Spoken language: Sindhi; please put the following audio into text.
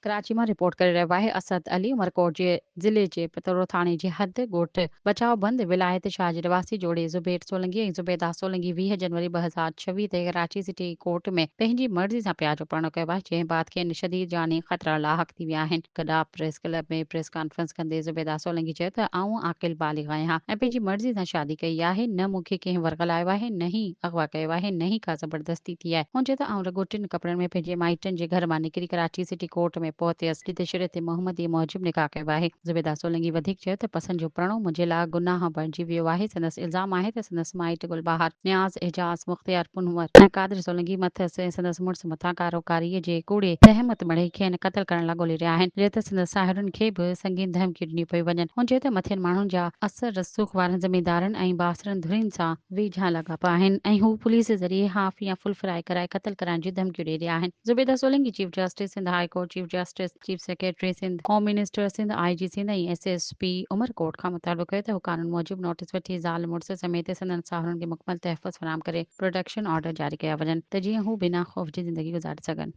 ڪراچي مان رپورٽ ڪري رهيو آهي اسد علي عمرڪوٽ جي ضلعي جي پتورو ٿاڻي جي حد ڳوٺ بچاء بند ولايت شاهه جي رهواسي جوڙي زبير سولنگي ۽ زبيده سولنگي 20 جنوري 2026 تي ڪراچي سٽي ڪورٽ ۾ پنهنجي مرضي سان پيار جو پرڻو ڪيو آهي جنهن بعد کين شديد جاني خطرا لاحق ٿي ويا آهن. Gadap press club ۾ press conference ڪندي زبيده سولنگي چيو ته آئون عاقل بالغ آهيان ۽ پنهنجي مرضي سان شادي ڪئي آهي نه مون کي ڪنهن ورغلايو آهي نه ئي اغوا ڪيو آهي نه ئي ڪا زبردستي ٿي آهي. هن چيو ته آئون رڳو ٽن ڪپڙن ۾ پنهنجي مائٽن جي گهر مان نڪري ڪراچي سٽي ڪورٽ ۾ پهتيس جتي شريعت محمدي موجب نڪاح ڪيو آهي. زبيده سولنگي وڌيڪ چيو ته پسند جو پرڻو منهنجي لاء گناهه بڻجي ويو آهي. سندس الزام آهي ته سندس مائٽ گل بهار، نياز، اعجاز، مختيار پنهور ۽ قادر سولنگي مٿس ۽ سندس مڙس مٿان ڪارو ڪاريء جي ڪوڙي تهمت مڙهي کين قتل ڪرڻ لاء ڳولي رهيا آهن. جڏهن ته سندس ساهيڙين کي به سنگين ڌمڪيون ڏنيون پيون وڃن. هن چيو ته مٿين ماڻهن جا اثر رسوخ وارن زميندارن ۽ بااثرن ڌرين سان ويجها لاڳاپا آهن ۽ هو پوليس جي ذريعي هاف يا فل فرائي ڪرائي قتل ڪرائڻ جون ڌمڪيون ڏئي رهيا آهن. Zubaida Solangi chief justice Sindh high court, chief justice, chief secretary Sindh, home minister Sindh, I G Sindh ۽ S S P Umerkot کان مطالبو ڪيو ته هو قانون موجب نوٽيس وٺي زال مڙس سميت سندن ساهرن کي مڪمل تحفظ فراهم ڪري پروٽيڪشن آرڊر جاري ڪيا وڃن ته جيئن هو بنا خوف جي زندگي گذاري سگهن.